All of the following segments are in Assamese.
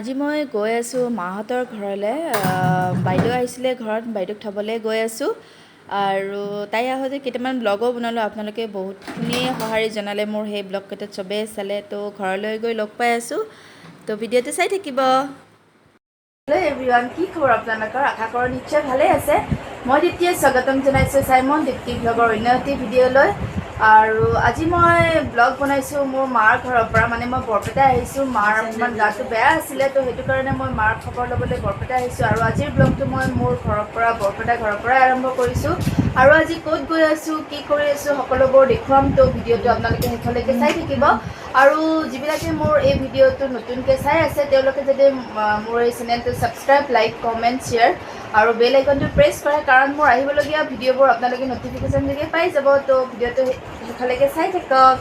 আজি মই গৈ আছোঁ মাহঁতৰ ঘৰলৈ। বাইদেউ আহিছিলে ঘৰত, বাইদেউক থ'বলৈ গৈ আছোঁ। আৰু তাই আহোঁতে কেইটামান ব্লগো বনালোঁ, আপোনালোকে বহুতখিনিয়ে সঁহাৰি জনালে মোৰ সেই ব্লগকেইটাত, চবেই চালে। তো ঘৰলৈ গৈ লগ পাই আছোঁ, তো ভিডিঅ'টো চাই থাকিব। হেল্ল' এভৰিৱান, কি খবৰ আপোনালোকৰ? আশা কৰোঁ নিশ্চয় ভালেই আছে। মই দীপ্তিয়ে স্বাগতম জনাইছোঁ চাইমন দীপ্তি ব্লগৰ অন্য এটি ভিডিঅ'লৈ। আৰু আজি মই ব্লগ বনাইছোঁ মোৰ মাৰ ঘৰৰ পৰা, মানে মই বৰপেটা আহিছোঁ। মাৰ অকণমান গাটো বেয়া আছিলে, তো সেইটো কাৰণে মই মাৰ খবৰ ল'বলৈ বৰপেটা আহিছোঁ। আৰু আজিৰ ব্লগটো মই মোৰ ঘৰৰ পৰা, বৰপেটা ঘৰৰ পৰাই আৰম্ভ কৰিছোঁ। আৰু আজি ক'ত গৈ আছোঁ, কি কৰি আছোঁ, সকলোবোৰ দেখুৱাম। তো ভিডিঅ'টো আপোনালোকে শেষলৈকে চাই থাকিব। আৰু যিবিলাকে মোৰ এই ভিডিঅ'টো নতুনকৈ চাই আছে, তেওঁলোকে যদি মোৰ এই চেনেলটো ছাবস্ক্ৰাইব, লাইক, কমেণ্ট, শ্বেয়াৰ আৰু বেল আইকনটো প্ৰেছ কৰে, কাৰণ মোৰ আহিবলগীয়া ভিডিঅ'বোৰ আপোনালোকে ন'টিফিকেশ্যন যোগে পাই যাব। তো ভিডিঅ'টো শেষলৈকে চাই থাকক।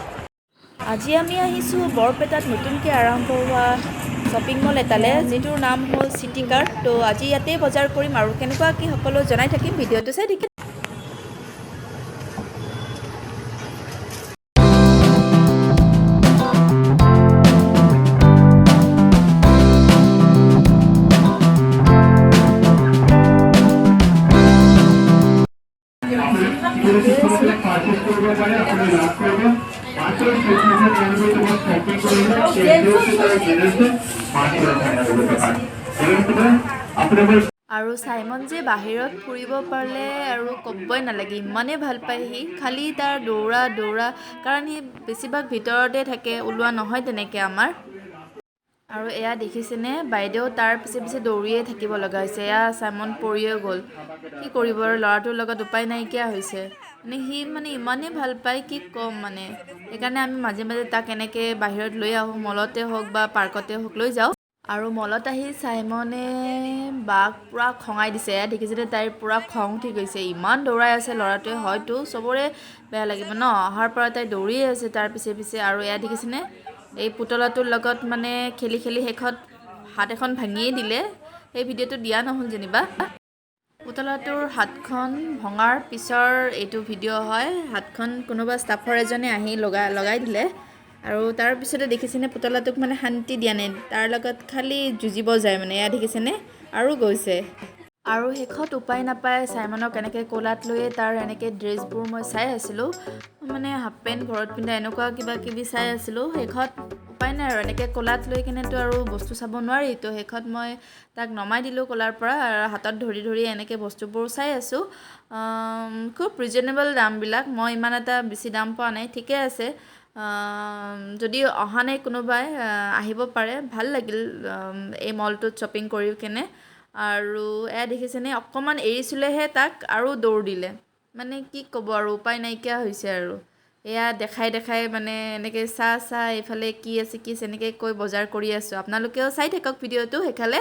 আজি আমি আহিছোঁ বৰপেটাত নতুনকৈ আৰম্ভ হোৱা শ্বপিং মল এটালৈ, যিটোৰ নাম হ'ল চিটি কাৰ্ট। তো আজি ইয়াতেই বজাৰ কৰিম আৰু কেনেকুৱা কি সকলো জনাই থাকিম, ভিডিঅ'টো চাই থাকিম। পাৰচেজ কৰিব পাৰে, আপুনি লাভ কৰিব। মাত্ৰ 699 টকাত শ্বপিং কৰিলে 14 জেনেৰেশ্যন মাত্ৰ 96 টকা। আপোনালোকৰ আৰু চাইমন যে বাহিৰত ফুৰিব পাৰিলে আৰু ক'বই নালাগে, ইমানেই ভাল পায় সি। খালি তাৰ দৌৰা দৌৰা, কাৰণ সি বেছিভাগ ভিতৰতে থাকে, ওলোৱা নহয় তেনেকৈ আমাৰ। আৰু এয়া দেখিছেনে, বাইদেউ তাৰ পিছে পিছে দৌৰিয়ে থাকিব লগা হৈছে। এয়া চাইমন পৰিয়ে গ'ল, কি কৰিব আৰু, ল'ৰাটোৰ লগত উপায় নাইকিয়া হৈছে। মানে সি মানে ইমানেই ভাল পায়, কি ক'ম মানে। সেইকাৰণে আমি মাজে মাজে তাক এনেকৈ বাহিৰত লৈ আহোঁ, মলতে হওক বা পাৰ্কতে হওক লৈ যাওঁ। আৰু মলত আহি চাইমনে বাক পূৰা খঙাই দিছে। এয়া দেখিছেনে, তাইৰ পূৰা খং উঠি গৈছে, ইমান দৌৰাই আছে ল'ৰাটোৱে। হয়তো চবৰে বেয়া লাগিব ন, অহাৰ পৰা তাই দৌৰিয়ে আছে তাৰ পিছে পিছে। আৰু এয়া দেখিছেনে, এই পুতলাটোৰ লগত মানে খেলি খেলি শেষত হাত এখন ভাঙিয়ে দিলে। সেই ভিডিঅ'টো দিয়া নহ'ল যেনিবা। পুতলাটোৰ হাতখন ভঙাৰ পিছৰ এইটো ভিডিঅ' হয়। হাতখন কোনোবা ষ্টাফৰ এজনে আহি লগাই লগাই দিলে। আৰু তাৰপিছতে দেখিছেনে, পুতলাটোক মানে শান্তি দিয়া নাই, তাৰ লগত খালি যুঁজিব যায় মানে। এয়া দেখিছেনে, আৰু গৈছে। আৰু শেষত উপায় নাপায় চাইমনক এনেকৈ কোলাত লৈয়ে তাৰ এনেকৈ ড্ৰেছবোৰ মই চাই আছিলোঁ, মানে হাফ পেণ্ট ঘৰত পিন্ধা এনেকুৱা কিবা কিবি চাই আছিলোঁ। শেষত উপায় নাই আৰু, এনেকৈ কোলাত লৈ কিনেতো আৰু বস্তু চাব নোৱাৰি। তো শেষত মই তাক নমাই দিলোঁ কোলাৰ পৰা আৰু হাতত ধৰি ধৰি এনেকৈ বস্তুবোৰ চাই আছোঁ। খুব ৰিজনেবল দামবিলাক, মই ইমান এটা বেছি দাম পোৱা নাই, ঠিকে আছে। যদি অহা নাই কোনোবাই, আহিব পাৰে, ভাল লাগিল এই মলটোত শ্বপিং কৰি কেনে। আৰু এয়া দেখিছেনে, অকণমান এৰিছিলেহে তাক আৰু দৌৰ দিলে, মানে কি ক'ব আৰু, উপায় নাইকিয়া হৈছে। আৰু এয়া দেখাই দেখাই মানে এনেকৈ চা চা এইফালে কি আছে কি আছে এনেকৈ কৈ বজাৰ কৰি আছোঁ। আপোনালোকেও চাই থাকক ভিডিঅ'টো সেইফালে।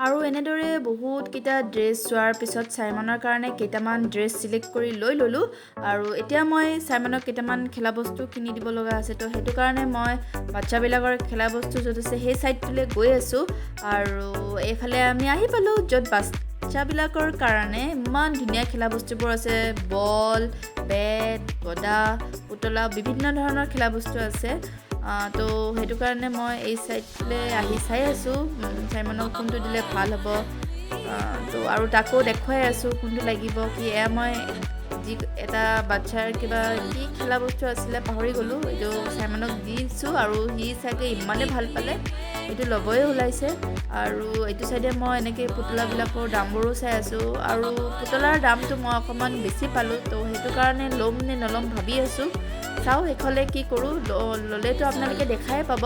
আৰু এনেদৰে বহুতকেইটা ড্ৰেছ চোৱাৰ পিছত চাইমনৰ কাৰণে কেইটামান ড্ৰেছ চিলেক্ট কৰি লৈ ল'লোঁ। আৰু এতিয়া মই চাইমনক কেইটামান খেলা বস্তু কিনি দিব লগা আছে, তো সেইটো কাৰণে মই বাচ্ছাবিলাকৰ খেলা বস্তু য'ত আছে সেই ছাইডটোলৈ গৈ আছোঁ। আৰু এইফালে আমি আহি পালোঁ, য'ত বাচ্ছাবিলাকৰ কাৰণে ইমান ধুনীয়া খেলা বস্তুবোৰ আছে। বল, বেট, গদা, পুতলা, বিভিন্ন ধৰণৰ খেলা বস্তু আছে। তো সেইটো কাৰণে মই এই ছাইডটোলৈ আহি চাই আছোঁ চাইমনক কোনটো দিলে ভাল হ'ব। তো আৰু তাকো দেখুৱাই আছোঁ কোনটো লাগিব কি। এয়া মই যি এটা বাচ্ছাৰ কিবা কি খেলা বস্তু আছিলে পাহৰি গ'লোঁ, এইটো চাইমনক দিছোঁ আৰু সি চাগে ইমানেই ভাল পালে, এইটো ল'বই ওলাইছে। আৰু এইটো চাইডে মই এনেকৈ পুতলাবিলাকৰ দামবোৰো চাই আছোঁ। আৰু পুতলাৰ দামটো মই অকণমান বেছি পালোঁ, তো সেইটো কাৰণে ল'ম নে নল'ম ভাবি আছোঁ। চাওঁ শেষলৈ কি কৰোঁ, ল'লেতো আপোনালোকে দেখাই পাব।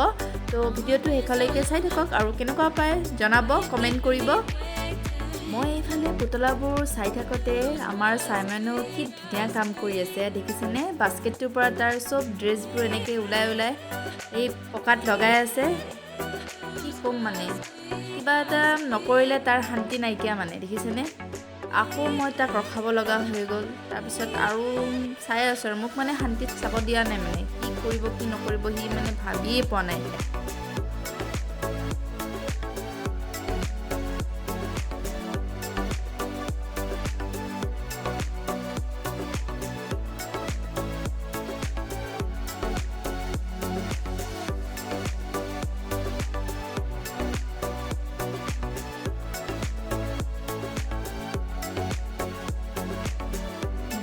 তো ভিডিঅ'টো শেষলৈকে চাই থাকক আৰু কেনেকুৱা পায় জনাব, কমেণ্ট কৰিব। মই এইফালে পুতলাবোৰ চাই থাকোঁতে আমাৰ চাইমনেও কি ধুনীয়া কাম কৰি আছে দেখিছেনে। বাস্কেটটোৰ পৰা তাৰ চব ড্ৰেছবোৰ এনেকৈ ওলাই ওলাই এই পকাত লগাই আছে। কি ক'ম মানে, কিবা এটা নকৰিলে তাৰ শান্তি নাইকিয়া মানে, দেখিছেনে। আকৌ মই তাক ৰখাব লগা হৈ গ'ল। তাৰপিছত আৰু চাই আছোঁ আৰু মোক মানে শান্তিত চাব দিয়া নাই, মানে কি কৰিব কি নকৰিব সি মানে ভাবিয়ে পোৱা নাই।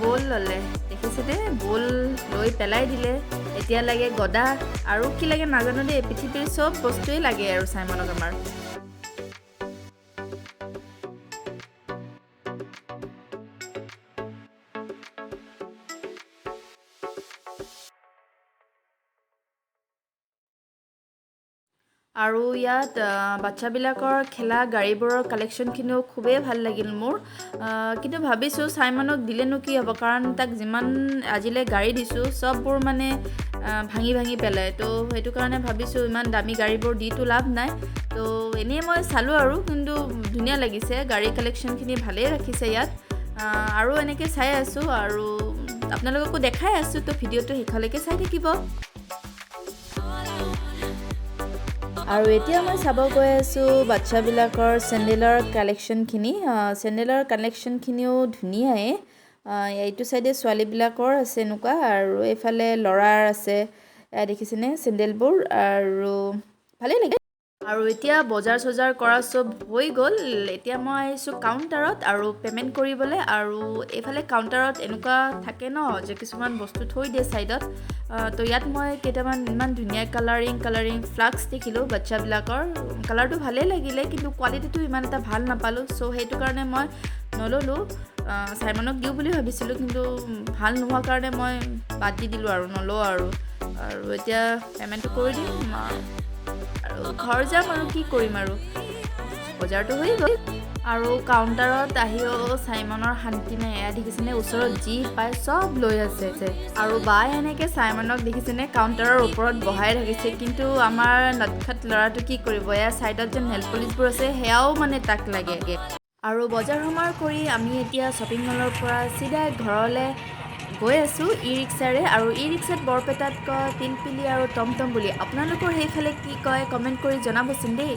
বল ল'লে, দেখিছে দেই, বল লৈ পেলাই দিলে। এতিয়া লাগে গদা আৰু কি লাগে নাজানো দেই, পৃথিৱীৰ চব বস্তুৱেই লাগে আৰু চাইমনক আমাৰ। আৰু ইয়াত বাচ্ছাবিলাকৰ খেলা গাড়ীবোৰৰ কালেকশ্যনখিনিও খুবেই ভাল লাগিল মোৰ। কিন্তু ভাবিছোঁ চাইমনক দিলেনো কি হ'ব, কাৰণ তাক যিমান আজিলৈ গাড়ী দিছোঁ চববোৰ মানে ভাঙি ভাঙি পেলায়। তো সেইটো কাৰণে ভাবিছোঁ ইমান দামী গাড়ীবোৰ দিতো লাভ নাই। তো এনেই মই চালোঁ আৰু, কিন্তু ধুনীয়া লাগিছে, গাড়ী কালেকশ্যনখিনি ভালেই ৰাখিছে ইয়াত। আৰু এনেকৈ চাই আছোঁ আৰু আপোনালোককো দেখাই আছোঁ, তো ভিডিঅ'টো শেষলৈকে চাই থাকিব। আৰু এতিয়া মই চাব গৈ আছোঁ বাচ্ছাবিলাকৰ চেণ্ডেলৰ কালেকশ্যনখিনি। চেণ্ডেলৰ কালেকশ্যনখিনিও ধুনীয়াই। এইটো চাইডে ছোৱালীবিলাকৰ আছে এনেকুৱা, আৰু এইফালে ল'ৰাৰ আছে। দেখিছেনে চেণ্ডেলবোৰ, আৰু ভালেই লাগে। আৰু এতিয়া বজাৰ চজাৰ কৰা চব হৈ গ'ল। এতিয়া মই আহিছোঁ কাউণ্টাৰত আৰু পে'মেণ্ট কৰিবলৈ। আৰু এইফালে কাউণ্টাৰত এনেকুৱা থাকে ন যে কিছুমান বস্তু থৈ দিয়ে ছাইডত। তো ইয়াত মই কেইটামান ইমান ধুনীয়া কালাৰিং কালাৰিং ফ্লাক্স দেখিলোঁ বাচ্ছাবিলাকৰ। কালাৰটো ভালেই লাগিলে, কিন্তু কোৱালিটিটো ইমান এটা ভাল নাপালোঁ। চ' সেইটো কাৰণে মই নল'লোঁ। চাইমনক দিওঁ বুলি ভাবিছিলোঁ, কিন্তু ভাল নোহোৱা কাৰণে মই বাদ দি দিলোঁ আৰু নলওঁ আৰু। আৰু এতিয়া পে'মেণ্টটো কৰি দিম আৰু ঘৰ যাম, আৰু কি কৰিম আৰু, বজাৰটো হৈ গ'ল। আৰু কাউণ্টাৰত আহিও চাইমনৰ শান্তি নাই। এয়া দেখিছেনে, ওচৰত যি পায় চব লৈ আছে। আৰু বাই এনেকৈ চাইমনক দেখিছেনে কাউণ্টাৰৰ ওপৰত বহাই ৰাখিছে, কিন্তু আমাৰ নটখট ল'ৰাটো কি কৰিব, এয়া ছাইডত যে নেল পলিচবোৰ আছে সেয়াও মানে তাক লাগে। আৰু বজাৰ সমাৰ কৰি আমি এতিয়া শ্বপিং মলৰ পৰা চিধাই ঘৰলৈ গৈ আছোঁ ই ৰিক্সাৰে। আৰু ই ৰিক্সাত বৰপেটাত কয় পিলপিলি আৰু টমটম বুলি। আপোনালোকৰ সেইফালে কি কয় কমেণ্ট কৰি জনাবচোন দেই।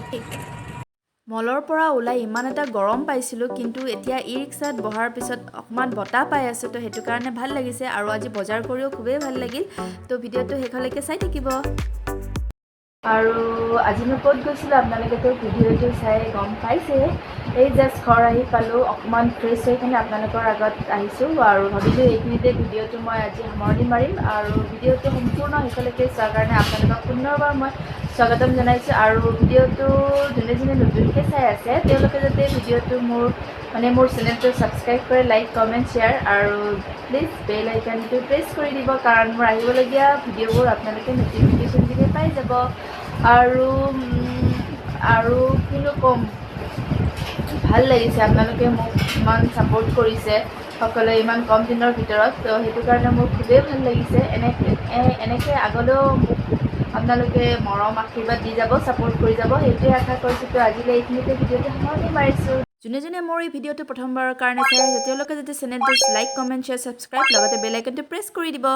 মলৰ পৰা ওলাই ইমান এটা গৰম পাইছিলোঁ, কিন্তু এতিয়া ই ৰিক্সাত বহাৰ পিছত অকণমান বতাহ পাই আছোঁ, তো সেইটো কাৰণে ভাল লাগিছে। আৰু আজি বজাৰ কৰিও খুবেই ভাল লাগিল। তো ভিডিঅ'টো শেষলৈকে চাই থাকিব। আৰু আজিনো ক'ত গৈছিলোঁ আপোনালোকেতো ভিডিঅ'টো চাই গম পাইছে। এই জাষ্ট ঘৰ আহি পালোঁ, অকণমান ফ্ৰেছ হৈ কিনে আপোনালোকৰ আগত আহিছোঁ। আৰু ভাবিলোঁ এইখিনিতে ভিডিঅ'টো মই আজি সামৰণি মাৰিম। আৰু ভিডিঅ'টো সম্পূৰ্ণ শেষলৈকে চোৱাৰ কাৰণে আপোনালোকক পুনৰবাৰ মই স্বাগতম জনাইছোঁ। আৰু ভিডিঅ'টো যোনে যোনে নতুনকৈ চাই আছে তেওঁলোকে যাতে ভিডিঅ'টো মোৰ মানে মোৰ চেনেলটো ছাবস্ক্ৰাইব কৰে, লাইক, কমেণ্ট, শ্বেয়াৰ আৰু প্লিজ বেল আইকনটো প্ৰেছ কৰি দিব, কাৰণ মোৰ আহিবলগীয়া ভিডিঅ'বোৰ আপোনালোকে ন'টিফিকেশ্যন যোগে পাই যাব। আৰু আৰু কিনো ক'ম, ভাল লাগিছে আপোনালোকে মোক ইমান ছাপোৰ্ট কৰিছে সকলোৱে ইমান কম দিনৰ ভিতৰত, তো সেইটো কাৰণে মোৰ খুবেই ভাল লাগিছে। এনেকৈ আগলৈও মোক আপোনালোকে মৰম আশীৰ্বাদ দি যাব, ছাপোৰ্ট কৰি যাব, সেইটোৱে আশা কৰিছোঁ। তো আজিলৈ এইখিনিতে ভিডিঅ'টো সামৰণি মাৰিছোঁ। যোনে যোনে মোৰ এই ভিডিঅ'টো প্ৰথমবাৰৰ কাৰণে চাই আছে তেওঁলোকে যাতে চেনেলটো লাইক, কমেণ্ট, শ্বেয়াৰ, ছাবস্ক্ৰাইব লগতে বেল আইকনটো প্ৰেছ কৰি দিব।